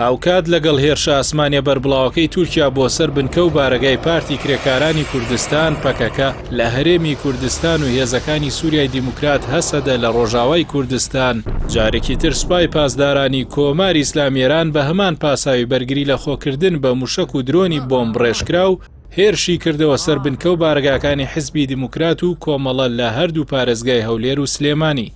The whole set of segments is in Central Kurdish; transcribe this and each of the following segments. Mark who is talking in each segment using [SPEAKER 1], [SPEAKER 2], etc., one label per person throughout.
[SPEAKER 1] هاوکات لەگەڵ هێرشە ئاسمانیە بەربڵاوەکەی تورکیا بۆ سەر بنکە و بارەگای پارتی کرێکارانی کوردستان، پەکەکە، لە هەرێمی کوردستان و هێزەکانی سوریای دیموکرات هەسەدە لە ڕۆژاوای کوردستان، جارێکی تر سوپای پاسدارانی کۆماری ئیسلامی ئێران بە هەمان پاساوی بەرگری لە خۆکردن بە موشەک و درۆنی بۆمبڕێژکراو هێرشی کردەوە سەر بنکە و بارەگاکانی حزبی دیموکرات و کۆمەڵە لە هەردوو پارێزگای هەولێر و سلێمانی.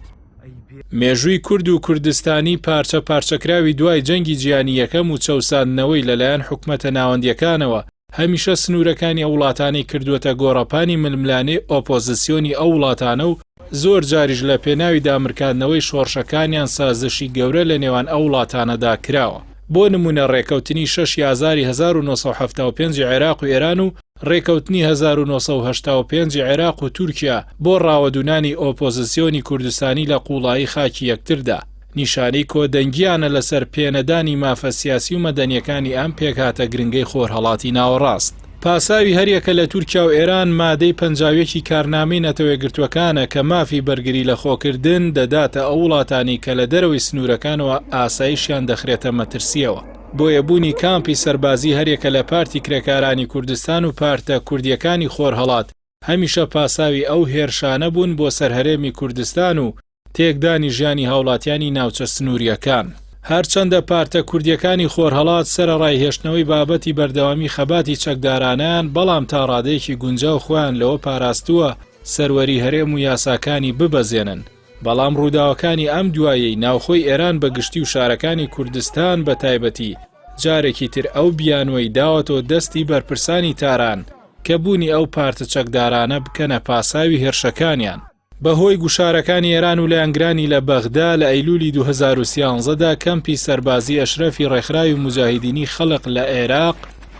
[SPEAKER 1] مێژووی کورد و کوردستانی پارچە پارچەکراوی دوای جەنگی جیهانی یەکەم و چەوساندنەوەی لەلایەن حکومەتە ناوەندیەکانەوە هەمیشە سنوورەکانی ئەو وڵاتانەی کردووەتە گۆڕەپانی ململانێی ئۆپۆزسیۆنی ئەو وڵاتانە و زۆر جاریش لە پێناوی دامرکاندنەوەی شۆڕشەکانیان سازشی گەورە لە نێوان ئەو وڵاتانەدا کراوە. بۆ نموونە ڕێکەوتنی شەش ی ئازاری 1975 ی عێراق و ئێران و ڕێکەوتنی 1985 ی عێراق و تورکیا بۆ ڕاوەدوونانی ئۆپۆزسیۆنی کوردستانی لە قووڵایی خاکی یەکتردا نیشانەی کۆدەنگییانە لەسەر پێنەدانی مافە سیاسی و مەدەنییەکانی ئەم پێکهاتە گرنگەی خۆرهەڵاتی ناوەڕاست. پاساوی هەریەکە لە تورکیا و ئێران مادەی 51 ی کارنامەی نەتەوەیەکگرتووەکانە کە مافی بەرگری لەخۆکردن دەداتە ئەو وڵاتانەی کە لە دەرەوەی سنوورەکانەوە ئاسایشیان دەخرێتە مەترسییەوە. بۆیە بوونی کامپی سەربازی هەریەکە لە پارتی کرێکارانی کوردستان و پارتە کوردییەکانی خۆرهەڵات هەمیشە پاساوی ئەو هێرشانە بوون بۆ سەر هەرێمی کوردستان و تێکدانی ژیانی هاوڵاتیانی ناوچە سنوورییەکان. هەرچەندە پارتە کوردییەکانی خۆرهەڵات سەرەڕای هێشتنەوەی بابەتی بەردەوامی خەباتی چەکدارانەیان، بەڵام تا ڕادەیەکی گونجاو خۆیان لەوە پاراستووە سەروەری هەرێم و یاساکانی ببەزێنن، بەڵام ڕووداوەکانی ئەم دوایەی ناوخۆی ئێران بە گشتی و شارەکانی کوردستان بە تایبەتی جارێکی تر ئەو بیانووەی داوەتەوە دەستی بەرپرسانی تاران کە بوونی ئەو پارتە چەکدارانە بکەنە پاساوی هێرشەکانیان. بەهۆی گوشارەکانی ئێران و لایەنگرانی لە بەغدا لە ئەیلولی 2013 دا کەمپی سەربازی ئەشرەفی ڕێکخراوی موجاهیدینی خەڵق لە عێراق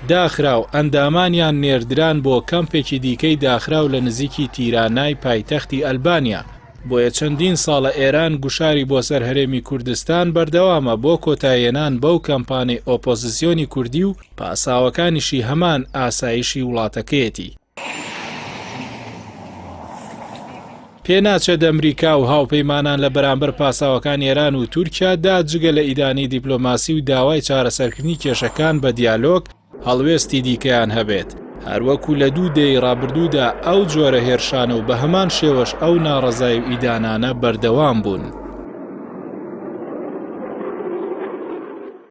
[SPEAKER 1] داخرا و ئەندامانیان نێردران بۆ کەمپێکی دیکەی داخراو لە نزیکی تیرانای پایتەختی ئەلبانیا. بۆیە چەندین ساڵە ئێران گوشاری بۆ سەر هەرێمی کوردستان بەردەوامە بۆ کۆتاییهێنان بەو کەمپانەی ئۆپۆزسیۆنی کوردی و پاساوەکانیشی هەمان ئاسایشی وڵاتەکەیەتی. پێناچێت ئەمریکا و هاوپەیمانان لە بەرامبەر پاساوەکانی ئێران و تورکیا دا جگە لە ئیدانەی دیپلۆماسی و داوای چارەسەرکردنی کێشەکان بە دیالۆگ هەڵوێستی دیکەیان هەبێت، هەروەکو لە دوو دەیەی ڕابردوودا ئەو جۆرە هێرشانە و بە هەمان شێوەش ئەو ناڕەزایی و ئیدانانە بەردەوام بوون.